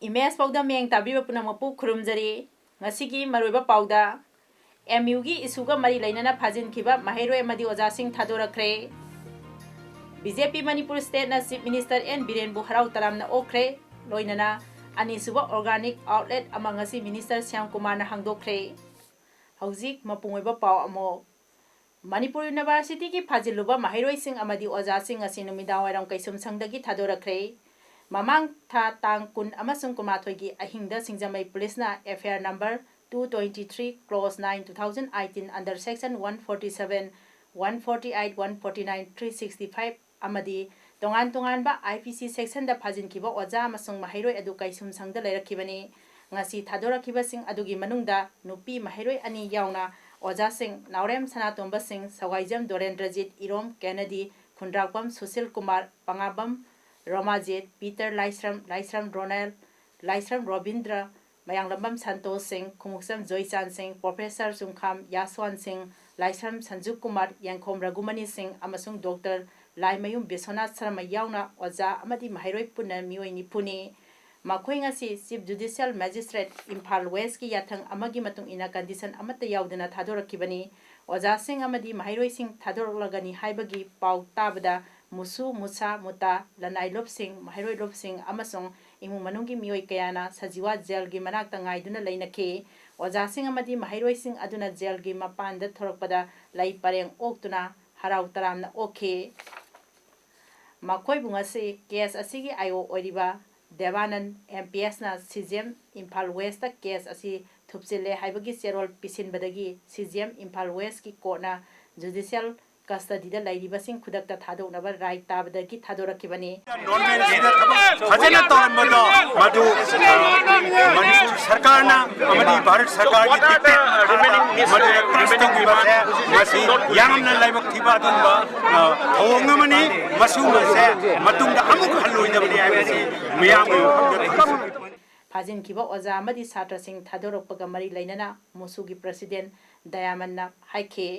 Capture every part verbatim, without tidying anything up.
Image ꯄꯥꯎꯗꯝ ꯃꯤꯠꯌꯦꯡ ꯇꯥꯕꯤꯕ ꯄꯨꯝꯅꯃꯛꯄꯨ ꯈꯨꯔꯨꯝꯖꯔꯤ꯫ ꯉꯁꯤꯒꯤ ꯃꯔꯨꯑꯣꯏꯕ ꯄꯥꯎꯗ, ꯑꯦꯝ ꯌꯨꯒꯤ ꯏꯁꯨꯒ ꯃꯔꯤ ꯂꯩꯅꯅ ꯐꯥꯖꯤꯟꯈꯤꯕ ꯃꯍꯩꯔꯣꯏ ꯑꯃꯗꯤ ꯑꯣꯖꯥꯁꯤꯡ ꯊꯥꯗꯣꯔꯛꯈ꯭ꯔꯦ꯫ ꯕꯤ ꯖꯦ ꯄꯤ ꯃꯅꯤꯄꯨꯔ ꯁ꯭ꯇꯦꯠꯅ ꯆꯤꯐ ꯃꯤꯅꯤꯁꯇꯔ ꯑꯦꯟ ꯕꯤꯔꯦꯟꯕꯨ ꯍꯔꯥꯎ ꯇꯔꯥꯝꯅ ꯑꯣꯛꯈ꯭ꯔꯦ꯫ ꯂꯣꯏꯅꯅ ꯑꯅꯤꯁꯨꯕ ꯑꯣꯔꯒꯥꯅꯤꯛ ꯑꯥꯎꯠꯂꯦꯠ ꯑꯃ ꯉꯁꯤ ꯃꯤꯅꯤꯁꯇꯔ ꯁ꯭ꯌꯥꯝ ꯀꯨꯃꯥꯔꯅ ꯍꯥꯡꯗꯣꯛꯈ꯭ꯔꯦ꯫ ꯍꯧꯖꯤꯛ ꯃꯄꯨꯡ ꯑꯣꯏꯕ ꯄꯥꯎ ꯑꯃꯨꯛ꯫ ꯃꯅꯤꯄꯨꯔ ꯌꯨꯅꯤꯚꯔꯁꯤꯇꯤꯒꯤ ꯐꯥꯖꯤꯜꯂꯨꯕ ꯃꯍꯩꯔꯣꯏꯁꯤꯡ ꯑꯃꯗꯤ ꯑꯣꯖꯥꯁꯤꯡ ꯉꯁꯤ ꯅꯨꯃꯤꯗꯥꯡꯋꯥꯏꯔꯝ ꯀꯩꯁꯨꯝꯁꯪꯗꯒꯤ ꯊꯥꯗꯣꯔꯛꯈ꯭ꯔꯦ꯫ ꯃꯃꯥꯡ ꯊꯥ ꯇꯥꯡ ꯀꯨꯟ ꯑꯃꯁꯨꯡ ꯀꯨꯟꯃꯥꯊꯣꯏꯒꯤ ꯑꯍꯤꯡꯗ ꯁꯤꯡꯖꯃꯩ ꯄꯨꯂꯤꯁꯅ F I R number two twenty three clause nine two thousand eighteen under section one forty seven, one forty eight, one forty nine, three sixty five ꯑꯃꯗꯤ ꯇꯣꯉꯥꯟ ꯇꯣꯉꯥꯟꯕ ꯑꯥꯏ ꯄꯤ ꯁꯤ ꯁꯦꯛꯁꯟꯗ ꯐꯥꯖꯤꯟꯈꯤꯕ ꯑꯣꯖꯥ ꯑꯃꯁꯨꯡ ꯃꯍꯩꯔꯣꯏ ꯑꯗꯨ ꯀꯩꯁꯨꯝꯁꯪꯗ ꯂꯩꯔꯛꯈꯤꯕꯅꯤ꯫ ꯉꯁꯤ ꯊꯥꯗꯣꯔꯛꯈꯤꯕꯁꯤꯡ ꯑꯗꯨꯒꯤ ꯃꯅꯨꯡꯗ ꯅꯨꯄꯤ ꯃꯍꯩꯔꯣꯏ ꯑꯅꯤ ꯌꯥꯎꯅ ꯑꯣꯖꯥꯁꯤꯡ ꯅꯥꯎꯔꯦꯝ ꯁꯅꯥꯇꯣꯝꯕ ꯁꯤꯡ, ꯁꯋꯥꯏꯖꯝ ꯗꯣꯔꯦꯟꯗ꯭ꯔꯖꯤꯠ, ꯏꯔꯣꯝ ꯀꯦꯅꯗꯤ, ꯈꯨꯟꯗ꯭ꯔꯥꯛꯄꯝ ꯁꯨꯁꯤꯜ ꯀꯨꯃꯥꯔ, ꯄꯉꯥꯕꯝ ꯔꯣꯃꯥꯖꯤꯠ, ꯄꯤꯇꯔ ꯂꯥꯏꯁ꯭ꯔꯝ, ꯂꯥꯏꯁ꯭ꯔꯝ ꯔꯣꯅꯦꯜ, ꯂꯥꯏꯁ꯭ꯔꯝ ꯔꯣꯕꯤꯟꯗ꯭ꯔ, ꯃꯌꯥꯡꯂꯝꯕꯝ ꯁꯟꯇꯣꯁ ꯁꯤꯡ, ꯈꯣꯡꯎꯞꯁꯝ ꯖꯣꯏꯆꯥꯟ ꯁꯤꯡ, ꯄ꯭ꯔꯣꯐꯦꯁꯔ ꯆꯨꯡꯈꯥꯝ ꯌꯥꯁꯋꯥꯟ ꯁꯤꯡ, ꯂꯥꯏꯁ꯭ꯔꯝ ꯁꯟꯖꯨ ꯀꯨꯃꯥꯔ, ꯌꯦꯡꯈꯣꯝ ꯔꯘꯨꯃꯅꯤ ꯁꯤꯡ ꯑꯃꯁꯨꯡ ꯗꯣꯛꯇꯔ ꯂꯥꯏꯃꯌꯨꯝ ꯕꯤꯁ꯭ꯋꯅꯥꯊ ꯁꯔꯃ ꯌꯥꯎꯅ ꯑꯣꯖꯥ ꯑꯃꯗꯤ ꯃꯍꯩꯔꯣꯏ ꯄꯨꯟꯅ ꯃꯤꯑꯣꯏ ꯅꯤꯐꯨꯅꯤ꯫ ꯃꯈꯣꯏ ꯉꯁꯤ ꯆꯤꯐ ꯖꯨꯗꯤꯁꯤꯌꯦꯜ ꯃꯦꯖꯤꯁꯇ꯭ꯔꯦꯠ ꯏꯝꯐꯥꯜ ꯋꯦꯁꯀꯤ ꯌꯥꯊꯪ ꯑꯃꯒꯤ ꯃꯇꯨꯡ ꯏꯟꯅ ꯀꯟꯗꯤꯁꯟ ꯑꯃꯠꯇ ꯌꯥꯎꯗꯅ ꯊꯥꯗꯣꯔꯛꯈꯤꯕꯅꯤ꯫ ꯑꯣꯖꯥꯁꯤꯡ ꯑꯃꯗꯤ ꯃꯍꯩꯔꯣꯏꯁꯤꯡ ꯊꯥꯗꯣꯔꯛꯂꯒꯅꯤ ꯍꯥꯏꯕꯒꯤ ꯄꯥꯎ ꯇꯥꯕꯗ ꯃꯨꯁꯨ, ꯃꯨꯁꯥ, ꯃꯨꯇꯥ, ꯂꯅꯥꯏ ꯂꯨꯞꯁꯤꯡ, ꯃꯍꯩꯔꯣꯏ ꯂꯨꯞꯁꯤꯡ ꯑꯃꯁꯨꯡ ꯏꯃꯨꯡ ꯃꯅꯨꯡꯒꯤ ꯃꯤꯑꯣꯏ ꯀꯌꯥꯅ ꯁꯖꯤꯋꯥ ꯖꯦꯜꯒꯤ ꯃꯅꯥꯛꯇ ꯉꯥꯏꯗꯨꯅ ꯂꯩꯅꯈꯤ꯫ ꯑꯣꯖꯥꯁꯤꯡ ꯑꯃꯗꯤ ꯃꯍꯩꯔꯣꯏꯁꯤꯡ ꯑꯗꯨꯅ ꯖꯦꯜꯒꯤ ꯃꯄꯥꯟꯗ ꯊꯣꯔꯛꯄꯗ ꯂꯩ ꯄꯔꯦꯡ ꯑꯣꯛꯇꯨꯅ ꯍꯔꯥꯎ ꯇꯔꯥꯝꯅ ꯑꯣꯛꯈꯤ꯫ ꯃꯈꯣꯏꯕꯨ ꯉꯁꯤ ꯀꯦꯁ ꯑꯁꯤꯒꯤ ꯑꯥꯏ ꯑꯣ ꯑꯣꯏꯔꯤꯕ ꯗꯦꯕꯥꯅꯟ ꯑꯦꯝ ꯄꯤ ꯑꯦꯁꯅ C J M Imphal west case ꯑꯁꯤ ꯊꯨꯞꯆꯤꯜꯂꯦ ꯍꯥꯏꯕꯒꯤ ꯆꯦꯔꯣꯜ ꯄꯤꯁꯤꯟꯕꯗꯒꯤ ꯁꯤ ꯖꯤ ꯑꯦꯝ ꯏꯝꯐꯥꯜ ꯋꯦꯁꯀꯤ ꯀꯣꯔꯠꯅ ꯖꯨꯗꯤꯁꯤꯌꯦꯜ ꯀꯁꯇꯗꯤꯗ ꯂꯩꯔꯤꯕꯁꯤꯡ ꯈꯨꯗꯛꯇ ꯊꯥꯗꯣꯛꯅꯕ ꯔꯥꯏ ꯇꯥꯕꯗꯒꯤ ꯊꯥꯗꯣꯔꯛꯈꯤꯕꯅꯤ꯫ ꯅꯣꯔꯃꯦꯜꯁꯤꯗ ꯊꯕꯛ ꯐꯖꯅ ꯇꯧꯔꯝꯕꯗꯣ ꯃꯗꯨ ꯃꯅꯤꯄꯨꯔ ꯁꯔꯀꯥꯔꯅ ꯑꯃꯗꯤ ꯚꯥꯔꯠ ꯁꯔꯀꯥꯔꯒꯤ ꯗꯤꯛꯇꯦꯠ ꯃꯗꯨꯗ ꯀ꯭ꯔꯁ ꯇꯧꯈꯤꯕꯁꯦ ꯃꯁꯤ ꯌꯥꯝꯅ ꯂꯥꯏꯕꯛ ꯊꯤꯕ ꯑꯗꯨꯒꯨꯝꯕ ꯊꯧꯑꯣꯡ ꯑꯃꯅꯤ꯫ ꯃꯁꯤꯒꯨꯝꯕꯁꯦ ꯃꯇꯨꯡꯗ ꯑꯃꯨꯛ ꯍꯜꯂꯣꯏꯗꯕꯅꯤ ꯍꯥꯏꯕꯁꯤ ꯃꯤꯌꯥꯝꯒꯤ ꯋꯥꯐꯝꯗ ꯊꯝꯖꯒꯦ꯫ ꯐꯥꯖꯤꯟꯈꯤꯕ ꯑꯣꯖꯥ ꯑꯃꯗꯤ ꯁꯥꯇ꯭ꯔꯁꯤꯡ ꯊꯥꯗꯣꯔꯛꯄꯒ ꯃꯔꯤ ꯂꯩꯅꯅ ꯃꯨꯁꯨꯒꯤ ꯄ꯭ꯔꯁꯤꯗꯦꯟ ꯗꯌꯥꯃꯟꯅ ꯍꯥꯏꯈꯤ꯫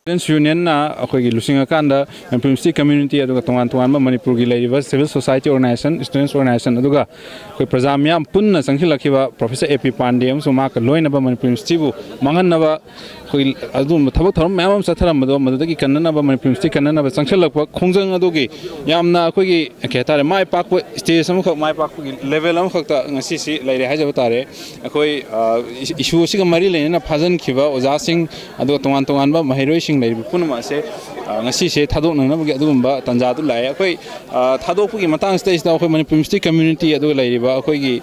ꯁ꯭ꯇꯨꯗꯦꯟꯠꯁ ꯌꯨꯅꯤꯌꯟꯅ ꯑꯩꯈꯣꯏꯒꯤ ꯂꯨꯆꯤꯡꯉꯀꯥꯟꯗ ꯃꯅꯤꯄꯨꯔ ꯌꯨꯅꯤꯚꯔꯁꯤꯇꯤ ꯀꯝꯃ꯭ꯌꯨꯅꯤꯇꯤ ꯑꯗꯨꯒ ꯇꯣꯉꯥꯟ ꯇꯣꯉꯥꯟꯕ ꯃꯅꯤꯄꯨꯔꯒꯤ ꯂꯩꯔꯤꯕ ꯁꯤꯚꯤꯜ ꯁꯣꯁꯥꯏꯇꯤ ꯑꯣꯔꯒꯅꯥꯏꯖꯦꯁꯟ, ꯁ꯭ꯇꯨꯗꯦꯟꯠꯁ ꯑꯣꯔꯒꯅꯥꯏꯖꯦꯁꯟ ꯑꯗꯨꯒ ꯑꯩꯈꯣꯏ ꯄ꯭ꯔꯖꯥ ꯃꯤꯌꯥꯝ ꯄꯨꯟꯅ ꯆꯪꯁꯤꯜꯂꯛꯈꯤꯕ ꯄ꯭ꯔꯣꯐꯦꯁꯔ ꯑꯦ ꯄꯤ ꯄꯥꯟꯗꯦ ꯑꯃꯁꯨꯡ ꯃꯍꯥꯛꯀ ꯂꯣꯏꯅꯕ ꯃꯅꯤꯄꯨꯔ ꯌꯨꯅꯤꯚꯔꯁꯤꯇꯤꯕꯨ ꯃꯥꯡꯍꯟꯅꯕ ꯑꯩꯈꯣꯏ ꯑꯗꯨꯒꯨꯝꯕ ꯊꯕꯛ ꯊꯧꯔꯝ ꯃꯌꯥꯝ ꯑꯃ ꯆꯠꯊꯔꯝꯕꯗꯣ ꯃꯗꯨꯗꯒꯤ ꯀꯟꯅꯅꯕ ꯃꯅꯤꯄꯨꯔ ꯌꯨꯅꯤꯚꯔꯁꯤꯇꯤ ꯀꯟꯅꯅꯕ ꯆꯪꯁꯤꯜꯂꯛꯄ ꯈꯣꯡꯖꯪ ꯑꯗꯨꯒꯤ ꯌꯥꯝꯅ ꯑꯩꯈꯣꯏꯒꯤ ꯀꯩ ꯍꯥꯏꯇꯥꯔꯦ ꯃꯥꯏ ꯄꯥꯛꯄ ꯁ꯭ꯇꯦꯖ ꯑꯃꯈꯛ ꯃꯥꯏ ꯄꯥꯛꯄꯒꯤ ꯂꯦꯚꯦꯜ ꯑꯃꯈꯛꯇ ꯉꯁꯤꯁꯤ ꯂꯩꯔꯦ ꯍꯥꯏꯖꯕ ꯇꯥꯔꯦ꯫ ꯑꯩꯈꯣꯏ ꯏꯁꯨ ꯑꯁꯤꯒ ꯃꯔꯤ ꯂꯩꯅꯅ ꯐꯥꯖꯤꯟꯈꯤꯕ ꯑꯣꯖꯥꯁꯤꯡ ꯑꯗꯨꯒ ꯇꯣꯉꯥꯟ ꯇꯣꯉꯥꯟꯕ ꯃꯍꯩꯔꯣꯏꯁꯤꯡ ꯂꯩꯔꯤꯕ ꯄꯨꯝꯅꯃꯛ ꯑꯁꯦ ꯉꯁꯤꯁꯦ ꯊꯥꯗꯣꯛꯅꯅꯕꯒꯤ ꯑꯗꯨꯒꯨꯝꯕ ꯇꯥꯟꯖꯥꯗꯨ ꯂꯥꯛꯑꯦ꯫ ꯑꯩꯈꯣꯏ ꯊꯥꯗꯣꯛꯄꯒꯤ ꯃꯇꯥꯡꯁꯤꯗꯩꯁꯤꯗ ꯑꯩꯈꯣꯏ ꯃꯅꯤꯄꯨꯔ ꯌꯨꯅꯤꯚꯔꯁꯤꯇꯤ ꯀꯝꯃ꯭ꯌꯨꯅꯤꯇꯤ ꯑꯗꯨꯒ ꯂꯩꯔꯤꯕ ꯑꯩꯈꯣꯏꯒꯤ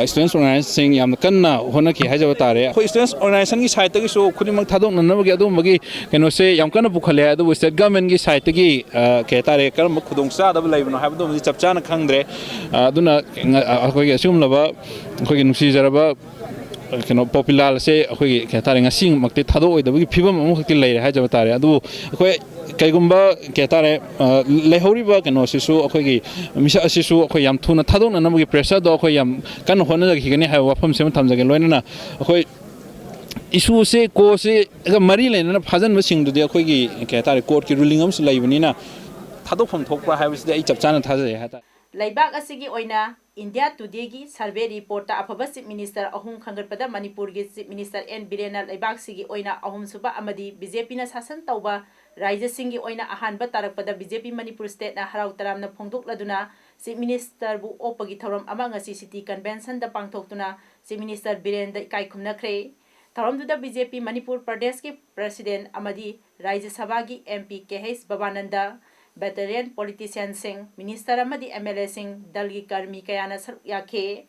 ꯁ꯭ꯇꯨꯗꯦꯟꯠꯁ ꯑꯣꯔꯒꯅꯥꯏꯖꯦꯁꯟꯁꯤꯡ ꯌꯥꯝꯅ ꯀꯟꯅ ꯍꯣꯠꯅꯈꯤ ꯍꯥꯏꯖꯕ ꯇꯥꯔꯦ꯫ ꯑꯩꯈꯣꯏ ꯁ꯭ꯇꯨꯗꯦꯟꯠꯁ ꯑꯣꯔꯒꯅꯥꯏꯖꯦꯁꯟꯒꯤ ꯁꯥꯏꯠꯇꯒꯤꯁꯨ ꯈꯨꯗꯤꯡꯃꯛ ꯊꯥꯗꯣꯛꯅꯅꯕꯒꯤ ꯑꯗꯨꯒꯨꯝꯕꯒꯤ ꯀꯩꯅꯣꯁꯦ ꯌꯥꯝ ꯀꯟꯅ ꯄꯨꯈꯠꯂꯦ꯫ ꯑꯗꯨꯕꯨ ꯁ꯭ꯇꯦꯠ ꯒꯚꯔꯟꯃꯦꯟꯠꯀꯤ ꯁꯥꯏꯠꯇꯒꯤ ꯀꯩ ꯍꯥꯏꯇꯥꯔꯦ ꯀꯔꯝꯕ ꯈꯨꯗꯣꯡꯆꯥꯗꯕ ꯂꯩꯕꯅꯣ ꯍꯥꯏꯕꯗꯨꯃꯗꯤ ꯆꯞ ꯆꯥꯅ ꯈꯪꯗ꯭ꯔꯦ꯫ ꯑꯗꯨꯅ ꯑꯩꯈꯣꯏꯒꯤ ꯑꯁꯤꯒꯨꯝꯂꯕ ꯑꯩꯈꯣꯏꯒꯤ ꯅꯨꯡꯁꯤꯖꯔꯕ ꯀꯩꯅꯣ ꯄꯣꯄꯤꯂꯥꯜ ꯑꯁꯦ ꯑꯩꯈꯣꯏꯒꯤ ꯀꯩ ꯍꯥꯏꯇꯥꯔꯦ ꯉꯁꯤꯃꯛꯇꯤ ꯊꯥꯗꯣꯛꯑꯣꯏꯗꯕꯒꯤ ꯐꯤꯕꯝ ꯑꯃꯈꯛꯇꯤ ꯂꯩꯔꯦ ꯍꯥꯏꯖꯕ ꯇꯥꯔꯦ꯫ ꯑꯗꯨꯕꯨ ꯑꯩꯈꯣꯏ ꯀꯩꯒꯨꯝꯕ ꯀꯩ ꯍꯥꯏꯇꯥꯔꯦ ꯂꯩꯍꯧꯔꯤꯕ ꯀꯩꯅꯣꯁꯤꯁꯨ ꯑꯩꯈꯣꯏꯒꯤ ꯃꯤꯁꯛ ꯑꯁꯤꯁꯨ ꯑꯩꯈꯣꯏ ꯌꯥꯝ ꯊꯨꯅ ꯊꯥꯗꯣꯛꯅꯅꯕꯒꯤ ꯄ꯭ꯔꯦꯁꯔꯗꯣ ꯑꯩꯈꯣꯏ ꯌꯥꯝ ꯀꯟꯅ ꯍꯣꯠꯅꯖꯈꯤꯒꯅꯤ ꯍꯥꯏꯕ ꯋꯥꯐꯝꯁꯤꯃ ꯊꯝꯖꯒꯦ꯫ ꯂꯣꯏꯅꯅ ꯑꯩꯈꯣꯏ ꯏꯁꯨꯁꯦ ꯀꯣꯁꯦꯒ ꯃꯔꯤ ꯂꯩꯅꯅ ꯐꯥꯖꯤꯟꯕꯁꯤꯡꯗꯨꯗꯤ ꯑꯩꯈꯣꯏꯒꯤ ꯀꯩ ꯍꯥꯏꯇꯥꯔꯦ ꯀꯣꯔꯠꯀꯤ ꯔꯨꯂꯤꯡ ꯑꯃꯁꯨ ꯂꯩꯕꯅꯤꯅ ꯊꯥꯗꯣꯛꯐꯝ ꯊꯣꯛꯄ꯭ꯔꯥ ꯍꯥꯏꯕꯁꯤꯗꯤ ꯑꯩ ꯆꯞ ꯆꯥꯅ ꯊꯥꯖꯩ ꯍꯥꯏꯇꯥꯔꯦ꯫ ꯂꯩꯕꯥꯛ ꯑꯁꯤꯒꯤ ꯑꯣꯏꯅ ꯏꯟꯗꯤꯌꯥ ꯇꯨꯗꯦꯒꯤ ꯁꯔꯚꯦ ꯔꯤꯄꯣꯔꯠꯇ ꯑꯐꯕ ꯆꯤꯐ ꯃꯤꯅꯤꯁꯇꯔ ꯑꯍꯨꯝ ꯈꯟꯒꯠꯄꯗ ꯃꯅꯤꯄꯨꯔꯒꯤ ꯆꯤꯐ ꯃꯤꯅꯤꯁꯇꯔ ꯑꯦꯟ ꯕꯤꯔꯦꯟꯅ ꯂꯩꯕꯥꯛꯁꯤꯒꯤ ꯑꯣꯏꯅ ꯑꯍꯨꯝꯁꯨꯕ ꯑꯃꯗꯤ ꯕꯤ ꯖꯦ ꯄꯤꯅ ꯁꯥꯁꯟ ꯇꯧꯕ ꯔꯥꯖ꯭ꯌꯁꯤꯡꯒꯤ ꯑꯣꯏꯅ ꯑꯍꯥꯟꯕ ꯇꯥꯔꯛꯄꯗ ꯕꯤ ꯖꯦ ꯄꯤ ꯃꯅꯤꯄꯨꯔ ꯁ꯭ꯇꯦꯠꯅ ꯍꯔꯥꯎ ꯇꯔꯥꯝꯅ ꯐꯣꯡꯗꯣꯛꯂꯗꯨꯅ ꯆꯤꯐ ꯃꯤꯅꯤꯁꯇꯔꯕꯨ ꯑꯣꯛꯄꯒꯤ ꯊꯧꯔꯝ ꯑꯃ ꯉꯁꯤ ꯁꯤꯇꯤ ꯀꯟꯚꯦꯟꯁꯟꯗ ꯄꯥꯡꯊꯣꯛꯇꯨꯅ ꯆꯤꯐ ꯃꯤꯅꯤꯁꯇꯔ ꯕꯤꯔꯦꯟꯗ ꯏꯀꯥꯏ ꯈꯨꯝꯅꯈ꯭ꯔꯦ꯫ ꯊꯧꯔꯝꯗꯨꯗ ꯕꯤ ꯖꯦ ꯄꯤ ꯃꯅꯤꯄꯨꯔ ꯄ꯭ꯔꯗꯦꯁꯀꯤ ꯄ꯭ꯔꯁꯤꯗꯦꯟ ꯑꯃꯗꯤ ꯔꯥꯖ꯭ꯌ ꯁꯚꯥꯒꯤ M P K H Babananda, veteran ꯄꯣꯂꯤꯇꯤꯁꯤꯌꯟꯁꯤꯡ, ꯃꯤꯅꯤꯁꯇꯔ ꯑꯃꯗꯤ ꯑꯦꯝ ꯑꯦꯜ ꯑꯦꯁꯤꯡ, ꯗꯜꯒꯤ ꯀꯔꯃꯤ ꯀꯌꯥꯅ ꯁꯔꯨꯛ ꯌꯥꯈꯤ꯫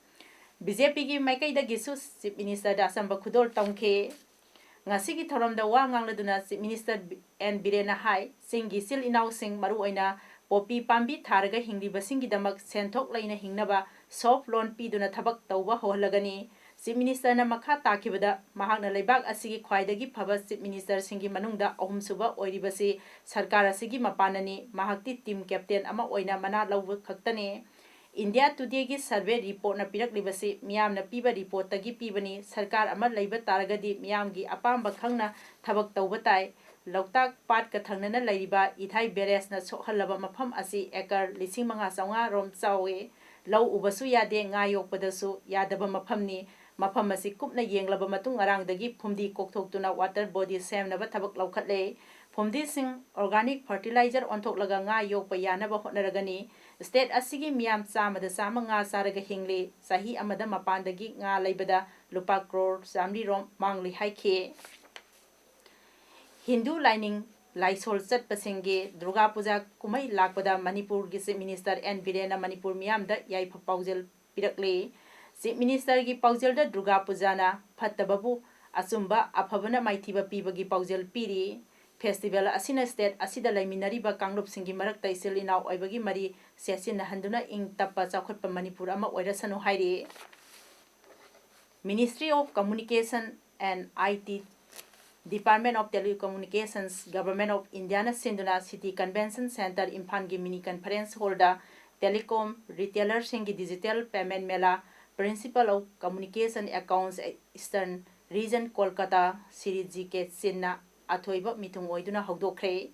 ꯕꯤ ꯖꯦ ꯄꯤꯒꯤ ꯃꯥꯏꯀꯩꯗꯒꯤꯁꯨ ꯆꯤꯐ ꯃꯤꯅꯤꯁꯇꯔꯗ ꯑꯆꯝꯕ ꯈꯨꯗꯣꯜ ꯇꯝꯈꯤ꯫ ꯉꯁꯤꯒꯤ ꯊꯧꯔꯝꯗ ꯋꯥ ꯉꯥꯡꯂꯗꯨꯅ Chief Minister ꯑꯦꯟ ꯕꯤꯔꯦꯟꯅ ꯍꯥꯏ, ꯆꯤꯡꯒꯤ ꯏꯆꯤꯜ ꯏꯅꯥꯎꯁꯤꯡ, ꯃꯔꯨꯑꯣꯏꯅ ꯄꯣꯄꯤ ꯄꯥꯝꯕꯤ ꯊꯥꯔꯒ ꯍꯤꯡꯂꯤꯕꯁꯤꯡꯒꯤꯗꯃꯛ ꯁꯦꯟꯊꯣꯛ ꯂꯩꯅ ꯍꯤꯡꯅꯕ soft loan ꯄꯤꯗꯨꯅ ꯊꯕꯛ ꯇꯧꯕ ꯍꯧꯍꯜꯂꯒꯅꯤ꯫ Chief Ministerꯅ ꯃꯈꯥ ꯇꯥꯈꯤꯕꯗ, ꯃꯍꯥꯛꯅ ꯂꯩꯕꯥꯛ ꯑꯁꯤꯒꯤ ꯈ꯭ꯋꯥꯏꯗꯒꯤ ꯐꯕ Chief Ministerꯁꯤꯡꯒꯤ ꯃꯅꯨꯡꯗ ꯑꯍꯨꯝꯁꯨꯕ ꯑꯣꯏꯔꯤꯕꯁꯤ ꯁꯔꯀꯥꯔ ꯑꯁꯤꯒꯤ ꯃꯄꯥꯟꯅꯅꯤ꯫ ꯃꯍꯥꯛꯇꯤ team captain ꯑꯃ ꯑꯣꯏꯅ ꯃꯅꯥ ꯂꯧꯕ ꯈꯛꯇꯅꯤ꯫ India Todayꯒꯤ survey reportꯅ ꯄꯤꯔꯛꯂꯤꯕꯁꯤ ꯃꯤꯌꯥꯝꯅ ꯄꯤꯕ reportꯇꯒꯤ ꯄꯤꯕꯅꯤ꯫ ꯁꯔꯀꯥꯔ ꯑꯃ ꯂꯩꯕ ꯇꯥꯔꯒꯗꯤ ꯃꯤꯌꯥꯝꯒꯤ ꯑꯄꯥꯝꯕ ꯈꯪꯅ ꯊꯕꯛ ꯇꯧꯕ ꯇꯥꯏ꯫ ꯂꯣꯛꯇꯥꯛ ꯄꯥꯠꯀ ꯊꯪꯅꯅ ꯂꯩꯔꯤꯕ ꯏꯊꯥꯏ barrageꯅ ꯁꯣꯛꯍꯜꯂꯕ ꯃꯐꯝ ꯑꯁꯤ acre ꯂꯤꯁꯤꯡ ꯃꯉꯥ ꯆꯥꯝꯃꯉꯥ ꯔꯣꯝ ꯆꯥꯎꯏ꯫ ꯂꯧ ꯎꯕꯁꯨ ꯌꯥꯗꯦ, ꯉꯥ ꯌꯣꯛꯄꯗꯁꯨ ꯌꯥꯗꯕ ꯃꯐꯝꯅꯤ꯫ ꯃꯐꯝ ꯑꯁꯤ ꯀꯨꯞꯅ ꯌꯦꯡꯂꯕ ꯃꯇꯨꯡ ꯉꯔꯥꯡꯗꯒꯤ ꯐꯨꯝꯗꯤ ꯀꯣꯛꯊꯣꯛꯇꯨꯅ water body ꯁꯦꯝꯅꯕ ꯊꯕꯛ ꯂꯧꯈꯠꯂꯦ꯫ ꯐꯨꯝꯗꯤꯁꯤꯡ organic fertilizer ꯑꯣꯟꯊꯣꯛꯂꯒ ꯉꯥ ꯌꯣꯛꯄ ꯌꯥꯅꯕ ꯍꯣꯠꯅꯔꯒꯅꯤ꯫ State ꯑꯁꯤꯒꯤ ꯃꯤꯌꯥꯝ ꯆꯥꯝꯃꯗ ꯆꯥꯝꯃ ꯉꯥ ꯆꯥꯔꯒ ꯍꯤꯡꯂꯤ꯫ ꯆꯍꯤ ꯑꯃꯗ ꯃꯄꯥꯟꯗꯒꯤ ꯉꯥ ꯂꯩꯕꯗ ꯂꯨꯄꯥ ꯀ꯭ꯔꯣꯔ ꯆꯥꯃꯔꯤ ꯔꯣꯝ ꯃꯥꯡꯂꯤ ꯍꯥꯏꯈꯤ꯫ ꯍꯤꯟꯗꯨ ꯂꯥꯏꯅꯤꯡ ꯂꯥꯏꯁꯣꯜ ꯆꯠꯄꯁꯤꯡꯒꯤ ꯗꯨꯔꯒꯥ ꯄꯨꯖꯥ ꯀꯨꯝꯍꯩ ꯂꯥꯛꯄꯗ ꯃꯅꯤꯄꯨꯔꯒꯤ Chief Minister ꯑꯦꯟ ꯕꯤꯔꯦꯟꯅ ꯃꯅꯤꯄꯨꯔ ꯃꯤꯌꯥꯝꯗ ꯌꯥꯏꯐ ꯄꯥꯎꯖꯦꯜ ꯄꯤꯔꯛꯂꯤ꯫ Chief Ministerꯒꯤ ꯄꯥꯎꯖꯦꯜꯗ ꯗꯨꯔꯒꯥ ꯄꯨꯖꯥꯅ ꯐꯠꯇꯕꯕꯨ ꯑꯆꯨꯝꯕ, ꯑꯐꯕꯅ ꯃꯥꯏꯊꯤꯕ ꯄꯤꯕꯒꯤ ꯄꯥꯎꯖꯦꯜ ꯄꯤꯔꯤ꯫ Festival ꯑꯁꯤꯅ state ꯑꯁꯤꯗ ꯂꯩꯃꯤꯟꯅꯔꯤꯕ ꯀꯥꯡꯂꯨꯞꯁꯤꯡꯒꯤ ꯃꯔꯛꯇ ꯏꯆꯤꯜ ꯏꯅꯥꯎ ꯑꯣꯏꯕꯒꯤ ꯃꯔꯤ ꯆꯦꯠꯁꯤꯟꯅꯍꯟꯗꯨꯅ ꯏꯪ ꯇꯞꯄ ꯆꯥꯎꯈꯠꯄ ꯃꯅꯤꯄꯨꯔ ꯑꯃ ꯑꯣꯏꯔꯁꯅꯨ ꯍꯥꯏꯔꯤ꯫ Ministry of Communication and I T, Department of Telecommunications, Government of Indiaꯅ ꯁꯤꯟꯗꯨꯅ City Convention Centre ꯏꯝꯐꯥꯜꯒꯤ mini conference hallꯗ telecom retailerꯁꯤꯡꯒꯤ digital payment ꯃꯦꯂꯥ, Principal of Communication Accounts Eastern Region Kolkata Shri G K ꯆꯤꯟꯅ ꯑꯊꯣꯏꯕ ꯃꯤꯊꯨꯡ ꯑꯣꯏꯗꯨꯅ ꯍꯧꯗꯣꯛꯈ꯭ꯔꯦ꯫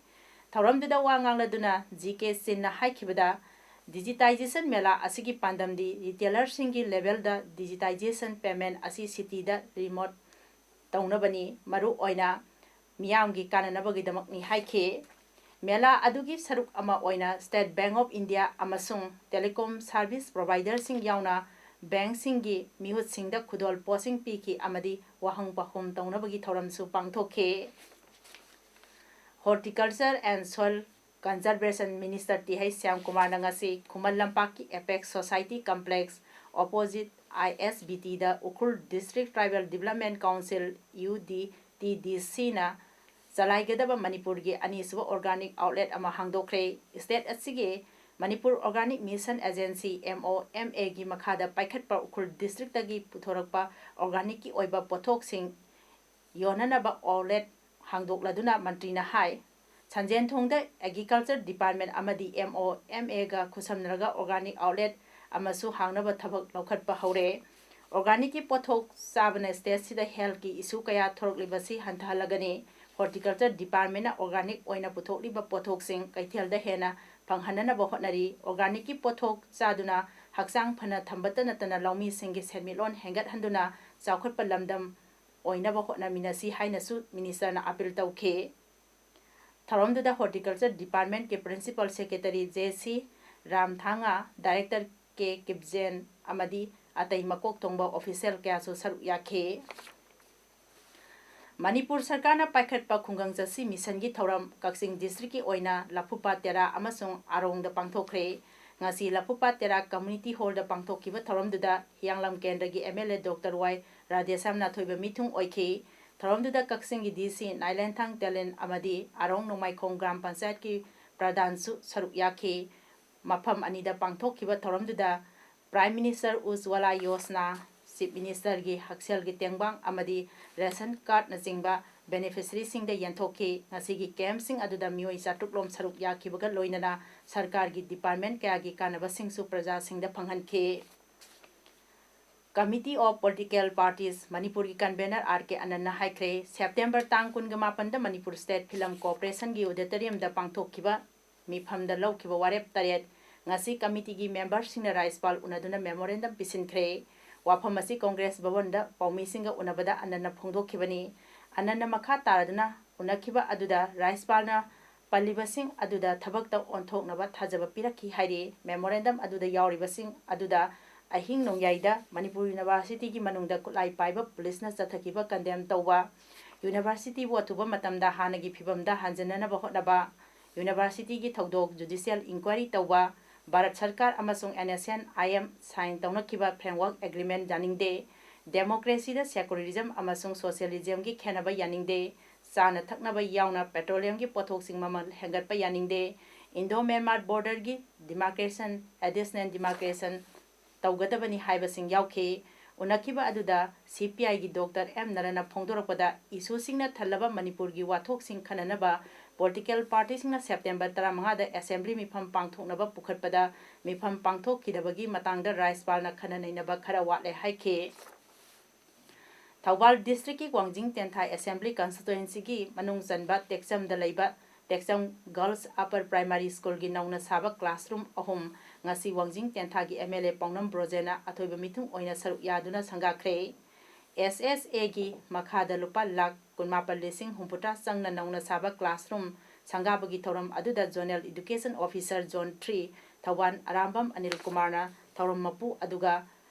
ꯊꯧꯔꯝꯗꯨꯗ ꯋꯥ ꯉꯥꯡꯂꯗꯨꯅ ꯖꯤ ꯀꯦ ꯆꯤꯟꯅ ꯍꯥꯏꯈꯤꯕꯗ, digitization ꯃꯦꯂꯥ ꯑꯁꯤꯒꯤ ꯄꯥꯟꯗꯝꯗꯤ retailerꯁꯤꯡꯒꯤ levelꯗ digitization payment ꯑꯁꯤ cityꯗ remote ꯇꯧꯅꯕꯅꯤ, ꯃꯔꯨ ꯑꯣꯏꯅ ꯃꯤꯌꯥꯝꯒꯤ ꯀꯥꯟꯅꯅꯕꯒꯤꯗꯃꯛꯅꯤ ꯍꯥꯏꯈꯤ꯫ ꯃꯦꯂꯥ ꯑꯗꯨꯒꯤ ꯁꯔꯨꯛ ꯑꯃ ꯑꯣꯏꯅ State Bank of India ꯑꯃꯁꯨꯡ telecom service providerꯁꯤꯡ ꯌꯥꯎꯅ bankꯁꯤꯡꯒꯤ ꯃꯤꯍꯨꯠꯁꯤꯡꯗ ꯈꯨꯗꯣꯜ ꯄꯣꯠꯁꯤꯡ ꯄꯤꯈꯤ ꯑꯃꯗꯤ ꯋꯥꯍꯪ ꯄꯥꯎꯈꯨꯝ ꯇꯧꯅꯕꯒꯤ ꯊꯧꯔꯝꯁꯨ ꯄꯥꯡꯊꯣꯛꯈꯤ꯫ Horticulture and Soil Conservation Minister T H ꯁ꯭ꯌꯥꯝꯀꯨꯃꯥꯔꯅ ꯉꯁꯤ ꯈꯨꯃꯟ ꯂꯝꯄꯥꯛꯀꯤ Apex Society Complex opposite I S B Tꯗ Ukhrul District Tribal Development Council, U D T ꯗꯤ ꯁꯤꯅ ꯆꯂꯥꯏꯒꯗꯕ ꯃꯅꯤꯄꯨꯔꯒꯤ ꯑꯅꯤꯁꯨꯕ organic outlet ꯑꯃ ꯍꯥꯡꯗꯣꯛꯈ꯭ꯔꯦ꯫ State ꯑꯁꯤꯒꯤ Manipur Organic Mission Agency, M O M Aꯒꯤ ꯃꯈꯥꯗ ꯄꯥꯏꯈꯠꯄ ꯎꯈ꯭ꯔꯨꯜ districtꯇꯒꯤ ꯄꯨꯊꯣꯔꯛꯄ organicꯀꯤ ꯑꯣꯏꯕ ꯄꯣꯠꯊꯣꯛꯁꯤꯡ ꯌꯣꯟꯅꯅꯕ outlet ꯍꯥꯡꯗꯣꯛꯂꯗꯨꯅ ꯃꯟꯇ꯭ꯔꯤꯅ ꯍꯥꯏ, ꯁꯟꯖꯦꯟꯊꯣꯡꯗ Agriculture Department ꯑꯃꯗꯤ M O M Aꯒ ꯈꯨꯠꯁꯝꯅꯔꯒ organic outlet ꯑꯃꯁꯨ ꯍꯥꯡꯅꯕ ꯊꯕꯛ ꯂꯧꯈꯠꯄ ꯍꯧꯔꯦ꯫ Organicꯀꯤ ꯄꯣꯠꯊꯣꯛ ꯆꯥꯕꯅ stateꯁꯤꯗ healthꯀꯤ issue ꯀꯌꯥ ꯊꯣꯔꯛꯂꯤꯕꯁꯤ ꯍꯟꯊꯍꯜꯂꯒꯅꯤ꯫ Horticulture Departmentꯅ organic ꯑꯣꯏꯅ ꯄꯨꯊꯣꯛꯂꯤꯕ ꯄꯣꯠꯊꯣꯛꯁꯤꯡ ꯀꯩꯊꯦꯜꯗ ꯍꯦꯟꯅ ꯐꯪꯍꯟꯅꯅꯕ ꯍꯣꯠꯅꯔꯤ꯫ Organicꯀꯤ ꯄꯣꯠꯊꯣꯛ ꯆꯥꯗꯨꯅ ꯍꯛꯆꯥꯡ ꯐꯅ ꯊꯝꯕꯇ ꯅꯠꯇꯅ ꯂꯧꯃꯤꯁꯤꯡꯒꯤ ꯁꯦꯟꯃꯤꯠꯂꯣꯟ ꯍꯦꯟꯒꯠꯍꯟꯗꯨꯅ ꯆꯥꯎꯈꯠꯄ ꯂꯝꯗꯝ ꯑꯣꯏꯅꯕ ꯍꯣꯠꯅꯃꯤꯟꯅꯁꯤ ꯍꯥꯏꯅꯁꯨ ministerꯅ appeal ꯇꯧꯈꯤ꯫ ꯊꯧꯔꯝꯗꯨꯗ Horticulture Departmentꯀꯤ Principal Secretary J C ꯔꯥꯝꯊꯥꯡꯉ, Director ꯀꯦ ꯀꯤꯞꯖꯦꯟ ꯑꯃꯗꯤ ꯑꯇꯩ ꯃꯀꯣꯛ ꯊꯣꯡꯕ official ꯀꯌꯥꯁꯨ ꯁꯔꯨꯛ ꯌꯥꯈꯤ꯫ ꯃꯅꯤꯄꯨꯔ ꯁꯔꯀꯥꯔꯅ ꯄꯥꯏꯈꯠꯄ ꯈꯨꯡꯒꯪ ꯆꯠꯁꯤ missionꯒꯤ ꯊꯧꯔꯝ ꯀꯛꯆꯤꯡ districtꯀꯤ ꯑꯣꯏꯅ ꯂꯐꯨꯄꯥꯠ ꯇꯦꯔꯥ ꯑꯃꯁꯨꯡ ꯑꯔꯣꯡꯗ ꯄꯥꯡꯊꯣꯛꯈ꯭ꯔꯦ꯫ ꯉꯁꯤ ꯂꯐꯨꯄꯥꯠ ꯇꯦꯔꯥ community hallꯗ ꯄꯥꯡꯊꯣꯛꯈꯤꯕ ꯊꯧꯔꯝꯗꯨꯗ ꯍꯤꯌꯥꯡꯂꯝ ꯀꯦꯟꯗ꯭ꯔꯒꯤ M L A Doctor Y Radheshyam ꯅꯥꯊꯣꯏꯕ ꯃꯤꯊꯨꯡ ꯑꯣꯏꯈꯤ꯫ ꯊꯧꯔꯝꯗꯨꯗ ꯀꯛꯆꯤꯡꯒꯤ D C ꯅꯥꯏꯂꯦꯟꯊꯥꯡ ꯇꯦꯂꯦꯟ ꯑꯃꯗꯤ ꯑꯔꯣꯡ ꯅꯣꯡꯃꯥꯏꯈꯣꯡ ꯒ꯭ꯔꯥꯝ ꯄꯟꯆꯥꯌꯠꯀꯤ ꯄ꯭ꯔꯙꯥꯟꯁꯨ ꯁꯔꯨꯛ ꯌꯥꯈꯤ꯫ ꯃꯐꯝ ꯑꯅꯤꯗ ꯄꯥꯡꯊꯣꯛꯈꯤꯕ ꯊꯧꯔꯝꯗꯨꯗ Prime Minister Ujjwala Yojana, Chief Ministerꯒꯤ ꯍꯛꯁꯦꯜꯒꯤ ꯇꯦꯡꯕꯥꯡ ꯑꯃꯗꯤ ration cardꯅꯆꯤꯡꯕ beneficiaryꯁꯤꯡꯗ ꯌꯦꯟꯊꯣꯛꯈꯤ꯫ ꯉꯁꯤꯒꯤ campꯁꯤꯡ ꯑꯗꯨꯗ ꯃꯤꯑꯣꯏ ꯆꯥꯇ꯭ꯔꯨꯛ ꯂꯣꯝ ꯁꯔꯨꯛ ꯌꯥꯈꯤꯕꯒ ꯂꯣꯏꯅꯅ ꯁꯔꯀꯥꯔꯒꯤ department ꯀꯌꯥꯒꯤ ꯀꯥꯟꯅꯕꯁꯤꯡꯁꯨ ꯄ꯭ꯔꯖꯥꯁꯤꯡꯗ ꯐꯪꯍꯟꯈꯤ꯫ Committee of Political Parties ꯃꯅꯤꯄꯨꯔꯒꯤ convener R K ꯑꯅꯟꯅ ꯍꯥꯏꯈ꯭ꯔꯦ, September ꯇꯥꯡ ꯀꯨꯟꯒ ꯃꯥꯄꯟꯗ ꯃꯅꯤꯄꯨꯔ State Film Corporationꯒꯤ auditoriumꯗ ꯄꯥꯡꯊꯣꯛꯈꯤꯕ ꯃꯤꯐꯝꯗ ꯂꯧꯈꯤꯕ ꯋꯥꯔꯦꯞ ꯇꯔꯦꯠ ꯉꯁꯤ committeeꯒꯤ memberꯁꯤꯡꯅ ꯔꯥꯖ꯭ꯌꯄꯥꯜ ꯎꯅꯗꯨꯅ memorandum ꯄꯤꯁꯤꯟꯈ꯭ꯔꯦ꯫ ꯋꯥꯐꯝ ꯑꯁꯤ ꯀꯣꯡꯒ꯭ꯔꯦꯁ ꯚꯕꯟꯗ ꯄꯥꯎꯃꯤꯁꯤꯡꯒ ꯎꯅꯕꯗ ꯑꯅꯟꯅ ꯐꯣꯡꯗꯣꯛꯈꯤꯕꯅꯤ꯫ ꯑꯅꯟꯅ ꯃꯈꯥ ꯇꯥꯔꯗꯨꯅ ꯎꯅꯈꯤꯕ ꯑꯗꯨꯗ ꯔꯥꯖ꯭ꯌꯄꯥꯜꯅ ꯄꯜꯂꯤꯕꯁꯤꯡ ꯑꯗꯨꯗ ꯊꯕꯛꯇ ꯑꯣꯟꯊꯣꯛꯅꯕ ꯊꯥꯖꯕ ꯄꯤꯔꯛꯈꯤ ꯍꯥꯏꯔꯤ꯫ Memorandum ꯑꯗꯨꯗ ꯌꯥꯎꯔꯤꯕꯁꯤꯡ ꯑꯗꯨꯗ ꯑꯍꯤꯡ ꯅꯣꯡꯌꯥꯏꯗ ꯃꯅꯤꯄꯨꯔ Universityꯒꯤ ꯃꯅꯨꯡꯗ ꯈꯨꯠꯂꯥꯏ ꯄꯥꯏꯕ policeꯅ ꯆꯠꯊꯈꯤꯕ condemn ꯇꯧꯕ, Universityꯕꯨ ꯑꯊꯨꯕ ꯃꯇꯝꯗ ꯍꯥꯟꯅꯒꯤ ꯐꯤꯕꯝꯗ ꯍꯟꯖꯤꯟꯅꯅꯕ ꯍꯣꯠꯅꯕ, Universityꯒꯤ ꯊꯧꯗꯣꯛ judicial inquiry ꯇꯧꯕ, ꯚꯥꯔꯠ ꯁꯔꯀꯥꯔ ꯑꯃꯁꯨꯡ NSCN-IM sign ꯇꯧꯅꯈꯤꯕ framework agreement ꯌꯥꯅꯤꯡꯗꯦ, Democracyꯗ secularism ꯑꯃꯁꯨꯡ socialismꯒꯤ ꯈꯦꯟꯅꯕ ꯌꯥꯅꯤꯡꯗꯦ꯫ ꯆꯥꯅ ꯊꯛꯅꯕ ꯌꯥꯎꯅ petroleumꯒꯤ ꯄꯣꯠꯊꯣꯛꯁꯤꯡ ꯃꯃꯜ ꯍꯦꯟꯒꯠꯄ ꯌꯥꯅꯤꯡꯗꯦ꯫ Indo-Myanmar borderꯒꯤ demarcation, additional demarcation ꯇꯧꯒꯗꯕꯅꯤ ꯍꯥꯏꯕꯁꯤꯡ ꯌꯥꯎꯈꯤ꯫ ꯎꯅꯈꯤꯕ ꯑꯗꯨꯗ CPIꯒꯤ Doctor M ꯅꯔꯟꯅ ꯐꯣꯡꯗꯣꯔꯛꯄꯗ, issueꯁꯤꯡꯅ ꯊꯜꯂꯕ ꯃꯅꯤꯄꯨꯔꯒꯤ ꯋꯥꯊꯣꯛꯁꯤꯡ ꯈꯟꯅꯅꯕ political partyꯁꯤꯡꯅ September ꯇꯔꯥꯃꯉꯥꯗ assembly ꯃꯤꯐꯝ ꯄꯥꯡꯊꯣꯛꯅꯕ ꯄꯨꯈꯠꯄꯗ ꯃꯤꯐꯝ ꯄꯥꯡꯊꯣꯛꯈꯤꯗꯕꯒꯤ ꯃꯇꯥꯡꯗ ꯔꯥꯖ꯭ꯌꯄꯥꯜꯅ ꯈꯟꯅ ꯅꯩꯅꯕ ꯈꯔ ꯋꯥꯠꯂꯦ ꯍꯥꯏꯈꯤ꯫ ꯊꯧꯕꯥꯜ districtꯀꯤ ꯋꯥꯡꯖꯤꯡ ꯇꯦꯟꯊꯥ assembly constituencyꯒꯤ ꯃꯅꯨꯡ ꯆꯟꯕ ꯇꯦꯛꯆꯝꯗ ꯂꯩꯕ ꯇꯦꯛꯆꯝ Girls Upper Primary Schoolꯒꯤ ꯅꯧꯅ ꯁꯥꯕ classroom ꯑꯍꯨꯝ ꯉꯁꯤ ꯋꯥꯡꯖꯤꯡ ꯇꯦꯟꯊꯥꯒꯤ MLA ꯄꯥꯎꯅꯝ ꯕ꯭ꯔꯣꯖꯦꯟꯅ ꯑꯊꯣꯏꯕ ꯃꯤꯊꯨꯡ ꯑꯣꯏꯅ ꯁꯔꯨꯛ ꯌꯥꯗꯨꯅ ꯁꯪꯒꯥꯈ꯭ꯔꯦ꯫ SSAꯒꯤ ꯃꯈꯥꯗ ꯂꯨꯄꯥ ꯂꯥꯈ ꯀꯨꯟꯃꯥꯄꯟ ꯂꯤꯁꯤꯡ ꯍꯨꯝꯐꯨꯇꯔꯥ ꯆꯪꯅ ꯅꯧꯅ ꯁꯥꯕ classroom ꯁꯪꯒꯥꯕꯒꯤ ꯊꯧꯔꯝ ꯑꯗꯨꯗ Zonal Education Officer Zone three Thoubal Arambam Anil ꯀꯨꯃꯥꯔꯅ ꯊꯧꯔꯝ ꯃꯄꯨ, ꯑꯗꯨꯒ